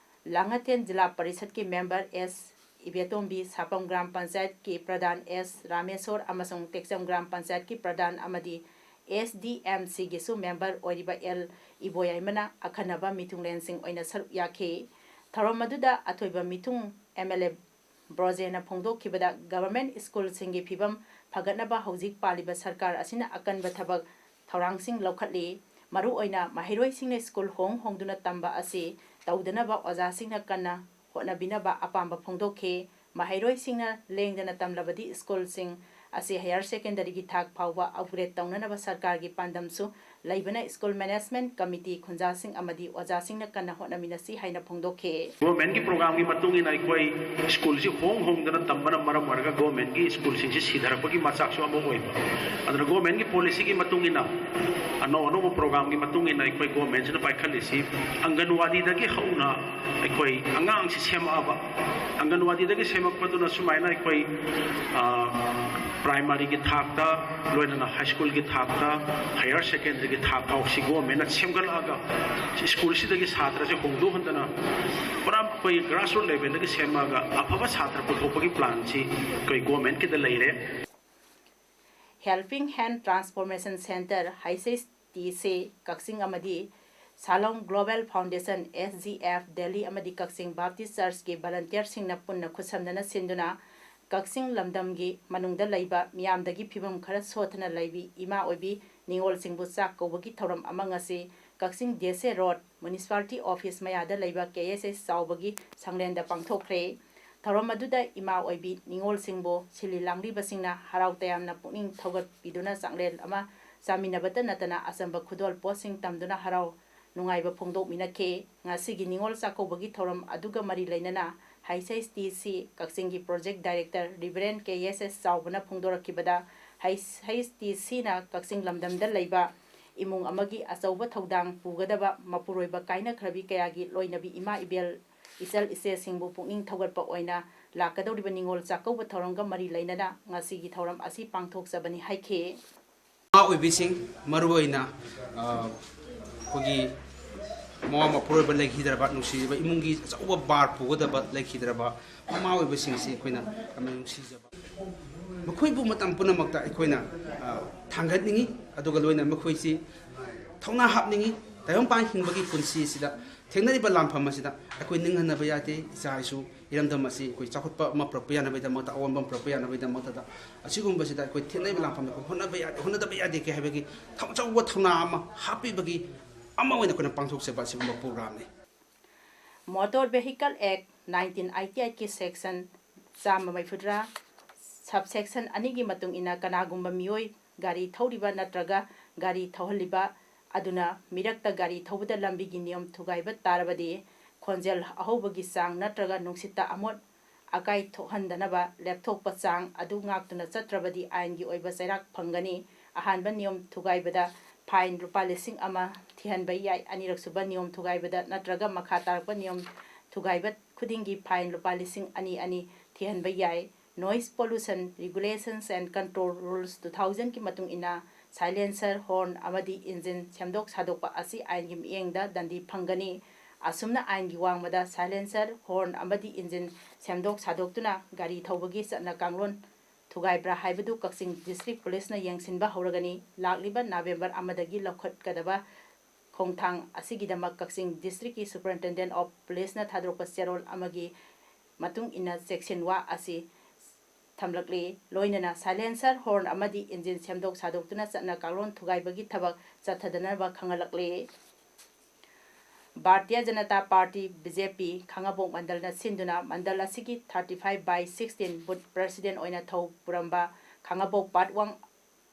ꯂꯥꯡꯉꯊꯦꯟ ꯖꯤꯂꯥ ꯄꯔꯤꯁꯠꯀꯤ member S ꯏꯕꯦꯇꯣꯝꯕꯤ, ꯁꯥꯄꯝ ꯒ꯭ꯔꯥꯝ ꯄꯟꯆꯥꯌꯠꯀꯤ ꯄ꯭ꯔꯙꯥꯟ S ꯔꯥꯃꯦꯁꯣꯔ ꯑꯃꯁꯨꯡ ꯇꯦꯛꯆꯝ ꯒ꯭ꯔꯥꯝ ꯄꯟꯆꯥꯌꯠꯀꯤ ꯄ꯭ꯔꯙꯥꯟ ꯑꯃꯗꯤ SDMCꯒꯤꯁꯨ member ꯑꯣꯏꯔꯤꯕ L ꯏꯕꯣꯌꯥꯏꯃꯅ ꯑꯈꯟꯅꯕ ꯃꯤꯊꯨꯡꯂꯦꯟꯁꯤꯡ ꯑꯣꯏꯅ ꯁꯔꯨꯛ ꯌꯥꯈꯤ꯫ ꯊꯧꯔꯝ ꯑꯗꯨꯗ ꯑꯊꯣꯏꯕ ꯃꯤꯊꯨꯡ MLA ꯕ꯭ꯔꯣꯖꯦꯟꯅ ꯐꯣꯡꯗꯣꯛꯈꯤꯕꯗ, government schoolꯁꯤꯡꯒꯤ ꯐꯤꯕꯝ ꯐꯒꯠꯅꯕ ꯍꯧꯖꯤꯛ ꯄꯥꯜꯂꯤꯕ ꯁꯔꯀꯥꯔ ꯑꯁꯤꯅ ꯑꯀꯟꯕ ꯊꯕꯛ ꯊꯧꯔꯥꯡꯁꯤꯡ ꯂꯧꯈꯠꯂꯤ꯫ ꯃꯔꯨꯑꯣꯏꯅ ꯃꯍꯩꯔꯣꯏꯁꯤꯡꯅ school ꯍꯣꯡ ꯍꯣꯡꯗꯨꯅ ꯇꯝꯕ ꯑꯁꯤ ꯇꯧꯗꯅꯕ ꯑꯣꯖꯥꯁꯤꯡꯅ ꯀꯟꯅ ꯍꯣꯠꯅꯕꯤꯅꯕ ꯑꯄꯥꯝꯕ ꯐꯣꯡꯗꯣꯛꯈꯤ꯫ ꯃꯍꯩꯔꯣꯏꯁꯤꯡꯅ ꯂꯦꯡꯗꯅ ꯇꯝꯂꯕꯗꯤ schoolꯁꯤꯡ ꯑꯁꯤ higher secondaryꯒꯤ ꯊꯥꯛ ꯐꯥꯎꯕ upgrade ꯇꯧꯅꯅꯕ ꯁꯔꯀꯥꯔꯒꯤ ꯄꯥꯟꯗꯝꯁꯨ ꯂꯩꯕꯅ, school management committee, ꯈꯨꯟꯖꯥꯁꯤꯡ ꯑꯃꯗꯤ ꯑꯣꯖꯥꯁꯤꯡꯅ ꯀꯟꯅ ꯍꯣꯠꯅꯃꯤꯟꯅꯁꯤ ꯍꯥꯏꯅ ꯐꯣꯡꯗꯣꯛꯈꯤ꯫ Governmentꯀꯤ programꯒꯤ ꯃꯇꯨꯡ ꯏꯟꯅ ꯑꯩꯈꯣꯏ schoolꯁꯤ ꯍꯣꯡ ꯍꯣꯡꯗꯅ ꯇꯝꯕꯅ ꯃꯔꯝ ꯑꯣꯏꯔꯒ governmentꯀꯤ schoolꯁꯤꯡꯁꯤ ꯁꯤꯊꯔꯛꯄꯒꯤ ꯃꯆꯥꯛꯁꯨ ꯑꯃ ꯑꯣꯏꯕ꯫ ꯑꯗꯨꯅ governmentꯀꯤ policyꯒꯤ ꯃꯇꯨꯡ ꯏꯟꯅ, ꯑꯅꯧ ꯑꯅꯧꯕ programꯒꯤ ꯃꯇꯨꯡ ꯏꯟꯅ ꯑꯩꯈꯣꯏ governmentꯁꯤꯅ ꯄꯥꯏꯈꯠꯂꯤꯁꯤ ꯑꯪꯒꯟꯋꯥꯗꯤꯗꯒꯤ ꯍꯧꯅ ꯑꯩꯈꯣꯏ ꯑꯉꯥꯡꯁꯤ ꯁꯦꯝꯃꯛꯑꯕ, ꯑꯪꯒꯟꯋꯥꯗꯤꯗꯒꯤ ꯁꯦꯝꯃꯛꯄꯗꯨꯅ ꯁꯨꯃꯥꯏꯅ ꯑꯩꯈꯣꯏ, ꯑ, primaryꯒꯤ ꯊꯥꯛꯇ, ꯂꯣꯏꯅꯅ high schoolꯒꯤ ꯊꯥꯛꯇ, higher secondaryꯒꯤ ꯊꯥꯛ ꯐꯥꯎꯁꯤ governmentꯅ ꯁꯦꯝꯒꯠꯂꯛꯑꯒ, schoolꯁꯤꯗꯒꯤ ꯁꯥꯇ꯭ꯔꯁꯦ ꯍꯣꯡꯗꯣꯛꯍꯟꯗꯅ, ꯄꯨꯔꯥ ꯑꯩꯈꯣꯏ grassroot levelꯗꯒꯤ ꯁꯦꯝꯃꯛꯑꯒ ꯑꯐꯕ ꯁꯥꯇ꯭ꯔ ꯄꯨꯊꯣꯛꯄꯒꯤ planꯁꯤ ꯑꯩꯈꯣꯏ governmentꯀꯤꯗ ꯂꯩꯔꯦ꯫ Helping Hand Transformation Centre, HHTC, ꯀꯛꯆꯤꯡ ꯑꯃꯗꯤ ꯁꯥꯂꯣꯡ Global Foundation, S G F Delhi ꯑꯃꯗꯤ ꯀꯛꯆꯤꯡ Baptist Churchꯀꯤ volunteerꯁꯤꯡꯅ ꯄꯨꯟꯅ ꯈꯨꯠꯁꯝꯅꯅ ꯁꯤꯟꯗꯨꯅ ꯀꯛꯆꯤꯡ ꯂꯝꯗꯝꯒꯤ ꯃꯅꯨꯡꯗ ꯂꯩꯕ ꯃꯤꯌꯥꯝꯗꯒꯤ ꯐꯤꯕꯝ ꯈꯔ ꯁꯣꯠꯊꯅ ꯂꯩꯕꯤ ꯏꯃꯥ ꯑꯣꯏꯕꯤ ꯅꯤꯉꯣꯜꯁꯤꯡꯕꯨ ꯆꯥꯛ ꯀꯧꯕꯒꯤ ꯊꯧꯔꯝ ꯑꯃ ꯉꯁꯤ ꯀꯛꯆꯤꯡ D C Road Municipality Office ꯃꯌꯥꯗ ꯂꯩꯕ K S S ꯆꯥꯎꯕꯒꯤ ꯁꯪꯂꯦꯟꯗ ꯄꯥꯡꯊꯣꯛꯈ꯭ꯔꯦ꯫ ꯊꯧꯔꯝ ꯑꯗꯨꯗ ꯏꯃꯥ ꯑꯣꯏꯕꯤ ꯅꯤꯉꯣꯜꯁꯤꯡꯕꯨ ꯁꯤꯜꯂꯤ ꯂꯥꯡꯂꯤꯕꯁꯤꯡꯅ ꯍꯔꯥꯎ ꯇꯌꯥꯝꯅ ꯄꯨꯛꯅꯤꯡ ꯊꯧꯒꯠꯄꯤꯗꯨꯅ ꯆꯥꯛꯂꯦꯟ ꯑꯃ ꯆꯥꯃꯤꯟꯅꯕꯇ ꯅꯠꯇꯅ ꯑꯆꯝꯕ ꯈꯨꯗꯣꯜ ꯄꯣꯠꯁꯤꯡ ꯇꯝꯗꯨꯅ ꯍꯔꯥꯎ ꯅꯨꯡꯉꯥꯏꯕ ꯐꯣꯡꯗꯣꯛꯃꯤꯟꯅꯈꯤ꯫ ꯉꯁꯤꯒꯤ ꯅꯤꯉꯣꯜ ꯆꯥꯛꯀꯧꯕꯒꯤ ꯊꯧꯔꯝ ꯑꯗꯨꯒ ꯃꯔꯤ ꯂꯩꯅꯅ H H T C ꯀꯛꯆꯤꯡꯒꯤ Project Director Reverend K S S ꯆꯥꯎꯕꯅ ꯐꯣꯡꯗꯣꯔꯛꯈꯤꯕꯗ, H H T Cꯅ ꯀꯛꯆꯤꯡ ꯂꯝꯗꯝꯗ ꯂꯩꯕ ꯏꯃꯨꯡ ꯑꯃꯒꯤ ꯑꯆꯧꯕ ꯊꯧꯗꯥꯡ ꯄꯨꯒꯗꯕ ꯃꯄꯨꯔꯣꯏꯕ ꯀꯥꯏꯅꯈ꯭ꯔꯕꯤ ꯀꯌꯥꯒꯤ ꯂꯣꯏꯅꯕꯤ ꯏꯃꯥ ꯏꯕꯦꯜ ꯏꯆꯜ ꯏꯆꯦꯁꯤꯡꯕꯨ ꯄꯨꯛꯅꯤꯡ ꯊꯧꯒꯠꯄ ꯑꯣꯏꯅ ꯂꯥꯛꯀꯗꯧꯔꯤꯕ ꯅꯤꯉꯣꯜ ꯆꯥꯛꯀꯧꯕ ꯊꯧꯔꯝꯒ ꯃꯔꯤ ꯂꯩꯅꯅ ꯉꯁꯤꯒꯤ ꯊꯧꯔꯝ ꯑꯁꯤ ꯄꯥꯡꯊꯣꯛꯆꯕꯅꯤ ꯍꯥꯏꯈꯤ꯫ ꯃꯃꯥ ꯑꯣꯏꯕꯤꯁꯤꯡ, ꯃꯔꯨꯑꯣꯏꯅ, ꯑ, ꯑꯩꯈꯣꯏꯒꯤ ꯃꯃꯥ ꯃꯄꯨꯔꯣꯏꯕ ꯂꯩꯈꯤꯗ꯭ꯔꯕ, ꯅꯨꯡꯁꯤꯔꯤꯕ ꯏꯃꯨꯡꯒꯤ ꯑꯆꯧꯕ ꯚꯥꯔ ꯄꯨꯒꯗꯕ ꯂꯩꯈꯤꯗ꯭ꯔꯕ ꯃꯃꯥ ꯑꯣꯏꯕꯁꯤꯡꯁꯤ ꯑꯩꯈꯣꯏꯅ ꯌꯥꯝꯅ ꯅꯨꯡꯁꯤꯖꯕ꯫ ꯃꯈꯣꯏꯕꯨ ꯃꯇꯝ ꯄꯨꯝꯅꯃꯛꯇ ꯑꯩꯈꯣꯏꯅ, ꯑ, ꯊꯥꯡꯒꯠꯅꯤꯡꯏ, ꯑꯗꯨꯒ ꯂꯣꯏꯅ ꯃꯈꯣꯏꯁꯤ ꯊꯧꯅꯥ ꯍꯥꯞꯅꯤꯡꯏ꯫ ꯇꯥꯏꯕꯪꯄꯥꯟ ꯍꯤꯡꯕꯒꯤ ꯄꯨꯟꯁꯤ ꯑꯁꯤꯗ ꯊꯦꯡꯅꯔꯤꯕ ꯂꯥꯟꯐꯝ ꯑꯁꯤꯗ ꯑꯩꯈꯣꯏ ꯅꯤꯡꯍꯟꯅꯕ ꯌꯥꯗꯦ꯫ ꯏꯆꯥ ꯏꯁꯨ ꯏꯔꯝꯗꯝ ꯑꯁꯤ ꯑꯩꯈꯣꯏ ꯆꯥꯎꯈꯠꯄ ꯑꯃ ꯄꯨꯔꯛꯄ ꯌꯥꯅꯕꯒꯤꯗꯃꯛꯇ, ꯑꯑꯣꯟꯕ ꯑꯃ ꯄꯨꯔꯛꯄ ꯌꯥꯅꯕꯒꯤꯗꯃꯛꯇꯗ ꯑꯁꯤꯒꯨꯝꯕꯁꯤꯗ ꯑꯩꯈꯣꯏ ꯊꯦꯡꯅꯔꯤꯕ ꯂꯥꯟꯐꯝꯗ ꯑꯩꯈꯣꯏ ꯍꯣꯠꯅꯕ ꯌꯥꯗꯦ, ꯍꯣꯠꯅꯗꯕ ꯌꯥꯗꯦ ꯀꯩ ꯍꯥꯏꯕꯒꯤ ꯊꯧ-, ꯑꯆꯧꯕ ꯊꯧꯅꯥ ꯑꯃ ꯍꯥꯞꯄꯤꯕꯒꯤ ꯑꯃ ꯑꯣꯏꯅ ꯑꯩꯈꯣꯏꯅ ꯄꯥꯡꯊꯣꯛꯆꯕ ꯑꯁꯤꯒꯨꯝꯕ programꯅꯤ꯫ Motor Vehicle Act nineteen eighty eightꯀꯤ section ꯆꯥꯝꯃ ꯃꯔꯤꯐꯨꯇꯔꯥ, subsection ꯑꯅꯤꯒꯤ ꯃꯇꯨꯡ ꯏꯟꯅ ꯀꯅꯥꯒꯨꯝꯕ ꯃꯤꯑꯣꯏ ꯒꯥꯔꯤ ꯊꯧꯔꯤꯕ ꯅꯠꯇ꯭ꯔꯒ ꯒꯥꯔꯤ ꯊꯧꯍꯜꯂꯤꯕ ꯑꯗꯨꯅ ꯃꯤꯔꯛꯇ ꯒꯥꯔꯤ ꯊꯧꯕꯗ ꯂꯝꯕꯤꯒꯤ ꯅꯤꯌꯝ ꯊꯨꯒꯥꯏꯕ ꯇꯥꯔꯕꯗꯤ, ꯈꯣꯟꯖꯦꯜ ꯑꯍꯧꯕꯒꯤ ꯆꯥꯡ ꯅꯠꯇ꯭ꯔꯒ ꯅꯨꯡꯁꯤꯠꯇ ꯑꯃꯣꯠ ꯑꯀꯥꯏ ꯊꯣꯛꯍꯟꯗꯅꯕ ꯂꯦꯞꯊꯣꯛꯄ ꯆꯥꯡ ꯑꯗꯨ ꯉꯥꯛꯇꯨꯅ ꯆꯠꯇ꯭ꯔꯕꯗꯤ ꯑꯥꯏꯟꯒꯤ ꯑꯣꯏꯕ ꯆꯩꯔꯥꯛ ꯐꯪꯒꯅꯤ꯫ ꯑꯍꯥꯟꯕ ꯅꯤꯌꯝ ꯊꯨꯒꯥꯏꯕꯗ fine ꯂꯨꯄꯥ ꯂꯤꯁꯤꯡ ꯑꯃ ꯊꯤꯍꯟꯕ ꯌꯥꯏ꯫ ꯑꯅꯤꯔꯛꯁꯨꯕ ꯅꯤꯌꯝ ꯊꯨꯒꯥꯏꯕꯗ ꯅꯠꯇ꯭ꯔꯒ ꯃꯈꯥ ꯇꯥꯔꯛꯄ ꯅꯤꯌꯝ ꯊꯨꯒꯥꯏꯕ ꯈꯨꯗꯤꯡꯒꯤ fine ꯂꯨꯄꯥ ꯂꯤꯁꯤꯡ ꯑꯅꯤ ꯑꯅꯤ ꯊꯤꯍꯟꯕ ꯌꯥꯏ꯫ Noise Pollution Regulations and Control Rules two thousandꯀꯤ ꯃꯇꯨꯡ ꯏꯟꯅ silencer, horn ꯑꯃꯗꯤ engine ꯁꯦꯝꯗꯣꯛ ꯁꯥꯗꯣꯛꯄ ꯑꯁꯤ ꯑꯥꯏꯟꯒꯤ ꯃꯤꯠꯌꯦꯡꯗ ꯗꯟꯗꯤ ꯐꯪꯒꯅꯤ꯫ ꯑꯁꯨꯝꯅ ꯑꯥꯏꯟꯒꯤ ꯋꯥꯡꯃꯗ silencer, horn ꯑꯃꯗꯤ engine ꯁꯦꯝꯗꯣꯛ ꯁꯥꯗꯣꯛꯇꯨꯅ ꯒꯥꯔꯤ ꯊꯧꯕꯒꯤ ꯆꯠꯅ ꯀꯥꯡꯂꯣꯟ ꯊꯨꯒꯥꯏꯕ꯭ꯔꯥ ꯍꯥꯏꯕꯗꯨ ꯀꯛꯆꯤꯡ District Policeꯅ ꯌꯦꯡꯁꯤꯟꯕ ꯍꯧꯔꯒꯅꯤ꯫ ꯂꯥꯛꯂꯤꯕ November ꯑꯃꯗꯒꯤ ꯂꯧꯈꯠꯀꯗꯕ ꯈꯣꯡꯊꯥꯡ ꯑꯁꯤꯒꯤꯗꯃꯛ ꯀꯛꯆꯤꯡ district ꯀꯤ Superintendent of Police ꯅ ꯊꯥꯗꯣꯔꯛꯄ ꯆꯦꯔꯣꯜ ꯑꯃꯒꯤ ꯃꯇꯨꯡ ꯏꯟꯅ ꯆꯦꯛꯁꯤꯟ ꯋꯥ ꯑꯁꯤ ꯊꯝꯂꯛꯂꯤ꯫ ꯂꯣꯏꯅꯅ silencer, horn ꯑꯃꯗꯤ engine ꯁꯦꯝꯗꯣꯛ ꯁꯥꯗꯣꯛꯇꯨꯅ ꯆꯠꯅ ꯀꯥꯡꯂꯣꯟ ꯊꯨꯒꯥꯏꯕꯒꯤ ꯊꯕꯛ ꯆꯠꯊꯗꯅꯕ ꯈꯪꯍꯜꯂꯛꯂꯤ꯫ Bharatiya Janata party, B J P, ꯈꯥꯉꯕꯣꯛ ꯃꯟꯗꯜꯅ ꯁꯤꯟꯗꯨꯅ ꯃꯟꯗꯜ ꯑꯁꯤꯒꯤ thirty five by sixteen booth president ꯑꯣꯏꯅ ꯊꯧ ꯄꯨꯔꯝꯕ ꯈꯥꯉꯕꯣꯛ part one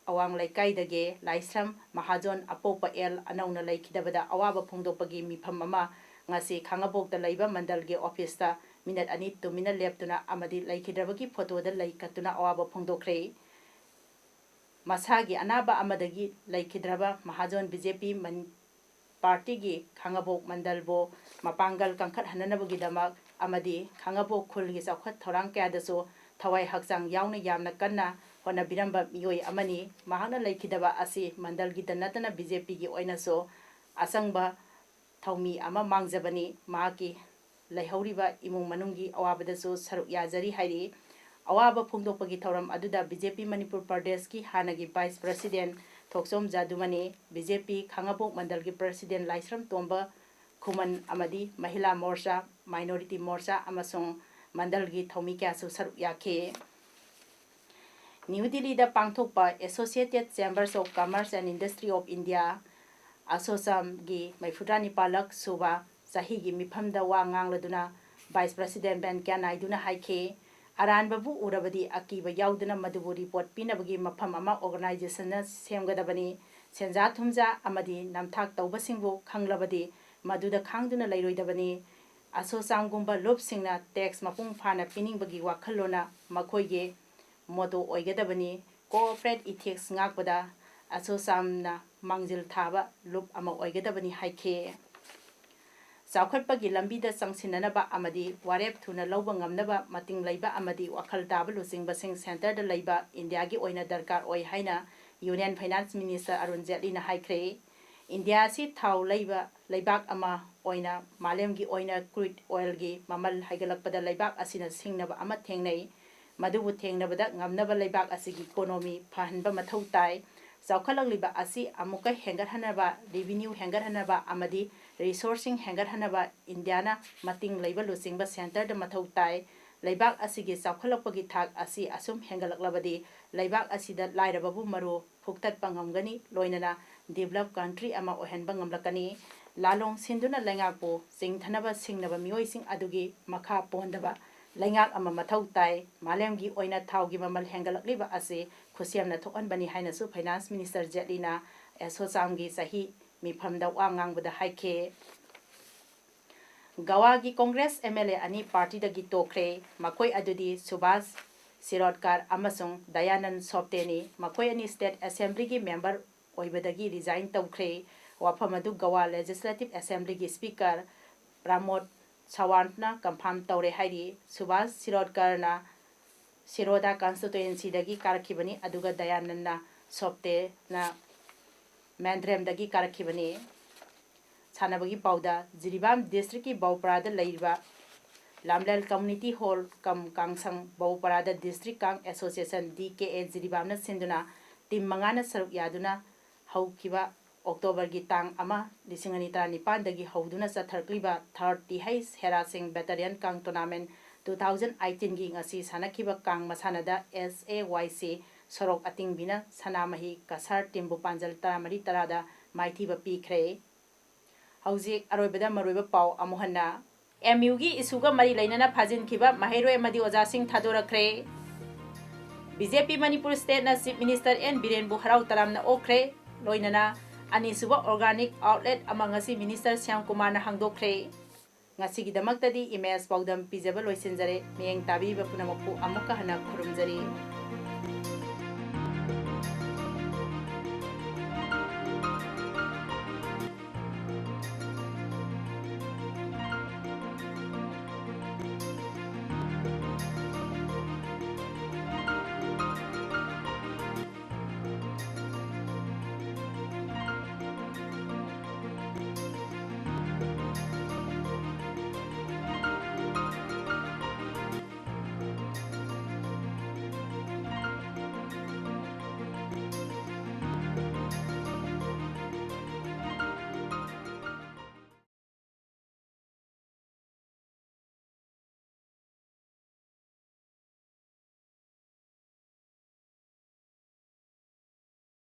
ꯑꯋꯥꯡ ꯂꯩꯀꯥꯏꯗꯒꯤ ꯂꯥꯏꯁ꯭ꯔꯝ ꯃꯍꯥꯖꯣꯟ ꯑꯄꯣꯛꯄ ꯑꯦꯜ ꯑꯅꯧꯅ ꯂꯩꯈꯤꯗꯕꯗ ꯑꯋꯥꯕ ꯐꯣꯡꯗꯣꯛꯄꯒꯤ ꯃꯤꯐꯝ ꯑꯃ ꯉꯁꯤ ꯈꯥꯉꯕꯣꯛꯇ ꯂꯩꯕ ꯃꯟꯗꯜꯒꯤ office ꯇ minute ꯑꯅꯤ ꯇꯨꯃꯤꯟꯅ ꯂꯦꯞꯇꯨꯅ ꯑꯃꯗꯤ ꯂꯩꯈꯤꯗ꯭ꯔꯕꯒꯤ photo ꯗ ꯂꯩ ꯀꯠꯇꯨꯅ ꯑꯋꯥꯕ ꯐꯣꯡꯗꯣꯛꯈ꯭ꯔꯦ꯫ ꯃꯁꯥꯒꯤ ꯑꯅꯥꯕ ꯑꯃꯗꯒꯤ ꯂꯩꯈꯤꯗ꯭ꯔꯕ ꯃꯍꯥꯖꯣꯟ B J P ꯃꯟ-, ꯄꯥꯔꯇꯤꯒꯤ ꯈꯥꯉꯕꯣꯛ ꯃꯟꯗꯜꯕꯨ ꯃꯄꯥꯡꯒꯜ ꯀꯟꯈꯠꯍꯟꯅꯅꯕꯒꯤꯗꯃꯛ ꯑꯃꯗꯤ ꯈꯥꯉꯕꯣꯛ ꯈꯨꯜꯒꯤ ꯆꯥꯎꯈꯠ ꯊꯧꯔꯥꯡ ꯀꯌꯥꯗꯁꯨ ꯊꯋꯥꯏ ꯍꯛꯆꯥꯡ ꯌꯥꯎꯅ ꯌꯥꯝꯅ ꯀꯟꯅ ꯍꯣꯠꯅꯕꯤꯔꯝꯕ ꯃꯤꯑꯣꯏ ꯑꯃꯅꯤ꯫ ꯃꯍꯥꯛꯅ ꯂꯩꯈꯤꯗꯕ ꯑꯁꯤ ꯃꯟꯗꯜꯒꯤꯗ ꯅꯠꯇꯅ B J P ꯒꯤ ꯑꯣꯏꯅꯁꯨ ꯑꯆꯪꯕ ꯊꯧꯃꯤ ꯑꯃ ꯃꯥꯡꯖꯕꯅꯤ꯫ ꯃꯍꯥꯛꯀꯤ ꯂꯩꯍꯧꯔꯤꯕ ꯏꯃꯨꯡ ꯃꯅꯨꯡꯒꯤ ꯑꯋꯥꯕꯗꯁꯨ ꯁꯔꯨꯛ ꯌꯥꯖꯔꯤ ꯍꯥꯏꯔꯤ꯫ ꯑꯋꯥꯕ ꯐꯣꯡꯗꯣꯛꯄꯒꯤ ꯊꯧꯔꯝ ꯑꯗꯨꯗ B J P ꯃꯅꯤꯄꯨꯔ ꯄ꯭ꯔꯗꯦꯁꯀꯤ ꯍꯥꯟꯅꯒꯤ vice president ꯊꯣꯛꯆꯣꯝ ꯖꯥꯗꯨꯃꯅꯤ, B J P ꯈꯥꯉꯕꯣꯛ ꯃꯟꯗꯜꯒꯤ president ꯂꯥꯏꯁ꯭ꯔꯝ ꯇꯣꯝꯕ ꯈꯨꯃꯟ ꯑꯃꯗꯤ ꯃꯍꯤꯂꯥ ꯃꯣꯔꯆꯥ, minority ꯃꯣꯔꯆꯥ ꯑꯃꯁꯨꯡ ꯃꯟꯗꯜꯒꯤ ꯊꯧꯃꯤ ꯀꯌꯥꯁꯨ ꯁꯔꯨꯛ ꯌꯥꯈꯤ꯫ ꯅ꯭ꯌꯨ ꯗꯤꯜꯂꯤꯗ ꯄꯥꯡꯊꯣꯛꯄ Associated Chambers of Commerce and Industry of India, ꯑꯁꯣꯆꯥꯝꯒꯤ ꯃꯔꯤꯐꯨꯇꯔꯥ ꯅꯤꯄꯥꯜꯂꯛ ꯁꯨꯕ ꯆꯍꯤꯒꯤ ꯃꯤꯐꯝꯗ ꯋꯥ ꯉꯥꯡꯂꯗꯨꯅ vice president ꯚꯦꯡꯀꯌꯥ ꯅꯥꯏꯗꯨꯅ ꯍꯥꯏꯈꯤ, ꯑꯔꯥꯟꯕꯕꯨ ꯎꯔꯕꯗꯤ ꯑꯀꯤꯕ ꯌꯥꯎꯗꯅ ꯃꯗꯨꯕꯨ report ꯄꯤꯅꯕꯒꯤ ꯃꯐꯝ ꯑꯃ organization ꯅ ꯁꯦꯝꯒꯗꯕꯅꯤ꯫ ꯁꯦꯟꯖꯥ ꯊꯨꯝꯖꯥ ꯑꯃꯗꯤ ꯅꯝꯊꯥꯛ ꯇꯧꯕꯁꯤꯡꯕꯨ ꯈꯪꯂꯕꯗꯤ ꯃꯗꯨꯗ ꯈꯥꯡꯗꯨꯅ ꯂꯩꯔꯣꯏꯗꯕꯅꯤ꯫ ꯑꯁꯣꯆꯥꯝꯒꯨꯝꯕ ꯂꯨꯞꯁꯤꯡꯅ tax ꯃꯄꯨꯡ ꯐꯥꯅ ꯄꯤꯅꯤꯡꯕꯒꯤ ꯋꯥꯈꯜꯂꯣꯟꯅ ꯃꯈꯣꯏꯒꯤ motto ꯑꯣꯏꯒꯗꯕꯅꯤ꯫ Corporate ethics ꯉꯥꯛꯄꯗ ꯑꯁꯣꯆꯥꯝꯅ ꯃꯥꯡꯖꯤꯜ ꯊꯥꯕ ꯂꯨꯞ ꯑꯃ ꯑꯣꯏꯒꯗꯕꯅꯤ ꯍꯥꯏꯈꯤ꯫ ꯆꯥꯎꯈꯠꯄꯒꯤ ꯂꯝꯕꯤꯗ ꯆꯪꯁꯤꯟꯅꯅꯕ ꯑꯃꯗꯤ ꯋꯥꯔꯦꯞ ꯊꯨꯅ ꯂꯧꯕ ꯉꯝꯅꯕ ꯃꯇꯤꯡ ꯂꯩꯕ ꯑꯃꯗꯤ ꯋꯥꯈꯜ ꯇꯥꯕ ꯂꯨꯆꯤꯡꯕꯁꯤꯡ centre ꯗ ꯂꯩꯕ ꯏꯟꯗꯤꯌꯥꯒꯤ ꯑꯣꯏꯅ ꯗꯔꯀꯥꯔ ꯑꯣꯏ ꯍꯥꯏꯅ Union Finance Minister ꯑꯔꯨꯟ ꯖꯦꯠꯂꯤꯅ ꯍꯥꯏꯈ꯭ꯔꯦ꯫ ꯏꯟꯗꯤꯌꯥ ꯑꯁꯤ ꯊꯥꯎ ꯂꯩꯕ ꯂꯩꯕꯥꯛ ꯑꯃ ꯑꯣꯏꯅ ꯃꯥꯂꯦꯝꯒꯤ ꯑꯣꯏꯅ crude oil ꯒꯤ ꯃꯃꯜ ꯍꯥꯏꯒꯠꯂꯛꯄꯗ ꯂꯩꯕꯥꯛ ꯑꯁꯤꯅ ꯁꯤꯡꯅꯕ ꯑꯃ ꯊꯦꯡꯅꯩ꯫ ꯃꯗꯨꯕꯨ ꯊꯦꯡꯅꯕꯗ ꯉꯝꯅꯕ ꯂꯩꯕꯥꯛ ꯑꯁꯤꯒꯤ economy ꯐꯍꯟꯕ ꯃꯊꯧ ꯇꯥꯏ꯫ ꯆꯥꯎꯈꯠꯂꯛꯂꯤꯕ ꯑꯁꯤ ꯑꯃꯨꯛꯀ ꯍꯦꯟꯒꯠꯍꯟꯅꯕ, revenue ꯍꯦꯟꯒꯠꯍꯟꯅꯕ ꯑꯃꯗꯤ resourcesꯁꯤꯡ ꯍꯦꯟꯒꯠꯍꯟꯅꯕ ꯏꯟꯗꯤꯌꯥꯅ ꯃꯇꯤꯡ ꯂꯩꯕ ꯂꯨꯆꯤꯡꯕ centreꯗ ꯃꯊꯧ ꯇꯥꯏ꯫ ꯂꯩꯕꯥꯛ ꯑꯁꯤꯒꯤ ꯆꯥꯎꯈꯠꯂꯛꯄꯒꯤ ꯊꯥꯛ ꯑꯁꯤ ꯑꯁꯨꯝ ꯍꯦꯟꯒꯠꯂꯛꯂꯕꯗꯤ ꯂꯩꯕꯥꯛ ꯑꯁꯤꯗ ꯂꯥꯏꯔꯕꯕꯨ ꯃꯔꯨ ꯐꯨꯛꯇꯠꯄ ꯉꯝꯒꯅꯤ, ꯂꯣꯏꯅꯅ developed country ꯑꯃ ꯑꯣꯏꯍꯟꯕ ꯉꯝꯂꯛꯀꯅꯤ꯫ ꯂꯥꯂꯣꯡ ꯁꯤꯟꯗꯨꯅ ꯂꯩꯉꯥꯛꯄꯨ ꯆꯤꯡꯊꯅꯕ ꯁꯤꯡꯅꯕ ꯃꯤꯑꯣꯏꯁꯤꯡ ꯑꯗꯨꯒꯤ ꯃꯈꯥ ꯄꯣꯟꯗꯕ ꯂꯩꯉꯥꯛ ꯑꯃ ꯃꯊꯧ ꯇꯥꯏ꯫ ꯃꯥꯂꯦꯝꯒꯤ ꯑꯣꯏꯅ ꯊꯥꯎꯒꯤ ꯃꯃꯜ ꯍꯦꯟꯒꯠꯂꯛꯂꯤꯕ ꯑꯁꯤ ꯈꯨꯠꯁꯦꯝꯅ ꯊꯣꯛꯍꯟꯕꯅꯤ ꯍꯥꯏꯅꯁꯨ Finance Minister ꯖꯦꯠꯂꯤꯅ ꯑꯦꯁꯣꯆꯥꯝꯒꯤ ꯆꯍꯤ ꯃꯤꯐꯝꯗ ꯋꯥ ꯉꯥꯡꯕꯗ ꯍꯥꯏꯈꯤ꯫ ꯒꯋꯥꯒꯤ Congress MLA ꯑꯅꯤ partyꯗꯒꯤ ꯇꯣꯛꯈ꯭ꯔꯦ꯫ ꯃꯈꯣꯏ ꯑꯗꯨꯗꯤ ꯁꯨꯚꯥꯁ ꯁꯤꯔꯣꯗꯀꯥꯔ ꯑꯃꯁꯨꯡ ꯗꯌꯥꯅꯟ ꯁꯣꯞꯇꯦꯅꯤ꯫ ꯃꯈꯣꯏ ꯑꯅꯤ state assemblyꯒꯤ member ꯑꯣꯏꯕꯗꯒꯤ resign ꯇꯧꯈ꯭ꯔꯦ꯫ ꯋꯥꯐꯝ ꯑꯗꯨ ꯒꯋꯥ Legislative Assemblyꯒꯤ Speaker ꯄ꯭ꯔꯃꯣꯗ ꯁꯥꯋꯥꯟꯠꯅ confirm ꯇꯧꯔꯦ ꯍꯥꯏꯔꯤ꯫ ꯁꯨꯚꯥꯁ ꯁꯤꯔꯣꯗꯀꯔꯅ ꯁꯤꯔꯣꯗꯥ constituencyꯗꯒꯤ ꯀꯥꯔꯛꯈꯤꯕꯅꯤ, ꯑꯗꯨꯒ ꯗꯌꯥꯅꯟꯅ ꯁꯣꯞꯇꯦꯅ ꯃꯦꯟꯗ꯭ꯔꯦꯝꯗꯒꯤ ꯀꯥꯔꯛꯈꯤꯕꯅꯤ꯫ ꯁꯥꯟꯅꯕꯒꯤ ꯄꯥꯎꯗ, ꯖꯤꯔꯤꯕꯥꯝ districtꯀꯤ ꯕꯧꯄ꯭ꯔꯥꯗ ꯂꯩꯔꯤꯕ ꯂꯥꯝꯂꯦꯜ Community Hall cum ꯀꯥꯡꯁꯪ ꯕꯧꯄ꯭ꯔꯥꯗ District Kang Association, DKA, ꯖꯤꯔꯤꯕꯥꯝꯅ ꯁꯤꯟꯗꯨꯅ team ꯃꯉꯥꯅ ꯁꯔꯨꯛ ꯌꯥꯗꯨꯅ ꯍꯧꯈꯤꯕ Octoberꯒꯤ ꯇꯥꯡ ꯑꯃ, ꯂꯤꯁꯤꯡ ꯑꯅꯤ ꯇꯔꯥꯅꯤꯄꯥꯟꯗꯒꯤ ꯍꯧꯗꯨꯅ ꯆꯠꯊꯔꯛꯂꯤꯕ third ꯇꯤꯍꯩꯁ ꯍꯦꯔꯥ ꯁꯤꯡ Battalion Kang Tournament two thousand eighteenꯒꯤ ꯉꯁꯤ ꯁꯥꯟꯅꯈꯤꯕ ꯀꯥꯡ ꯃꯁꯥꯟꯅꯗ SAYC ꯁꯣꯔꯣꯛ ꯑꯇꯤꯡꯕꯤꯅ ꯁꯅꯥꯃꯍꯤ ꯀꯁꯥꯔ teamꯕꯨ ꯄꯥꯟꯖꯜ ꯇꯔꯥꯃꯔꯤ ꯇꯔꯥꯗ ꯃꯥꯏꯊꯤꯕ ꯄꯤꯈ꯭ꯔꯦ꯫ ꯍꯧꯖꯤꯛ ꯑꯔꯣꯏꯕꯗ ꯃꯔꯨꯑꯣꯏꯕ ꯄꯥꯎ ꯑꯃꯨꯛ ꯍꯟꯅ꯫ MUꯒꯤ issueꯒ ꯃꯔꯤ ꯂꯩꯅꯅ ꯐꯥꯖꯤꯟꯈꯤꯕ ꯃꯍꯩꯔꯣꯏ ꯑꯃꯗꯤ ꯑꯣꯖꯥꯁꯤꯡ ꯊꯥꯗꯣꯔꯛꯈ꯭ꯔꯦ꯫ BJP Manipur stateꯅ Chief Minister N ꯕꯤꯔꯦꯟꯕꯨ ꯍꯔꯥꯎ ꯇꯔꯥꯝꯅ ꯑꯣꯛꯈ꯭ꯔꯦ꯫ ꯂꯣꯏꯅꯅ ꯑꯅꯤꯁꯨꯕ organic outlet ꯑꯃ ꯉꯁꯤ Minister ꯁ꯭ꯌꯥꯝꯀꯨꯃꯥꯔꯅ ꯍꯥꯡꯗꯣꯛꯈ꯭ꯔꯦ꯫ ꯉꯁꯤꯒꯤꯗꯃꯛꯇꯗꯤ ꯏꯃꯦꯖ ꯄꯥꯎꯗꯝ ꯄꯤꯖꯕ ꯂꯣꯏꯁꯤꯟꯖꯔꯦ꯫ ꯃꯤꯠꯌꯦꯡ ꯇꯥꯕꯤꯕ ꯄꯨꯝꯅꯃꯛꯄꯨ ꯑꯃꯨꯛꯀ ꯍꯟꯅ ꯈꯨꯔꯨꯝꯖꯔꯤ꯫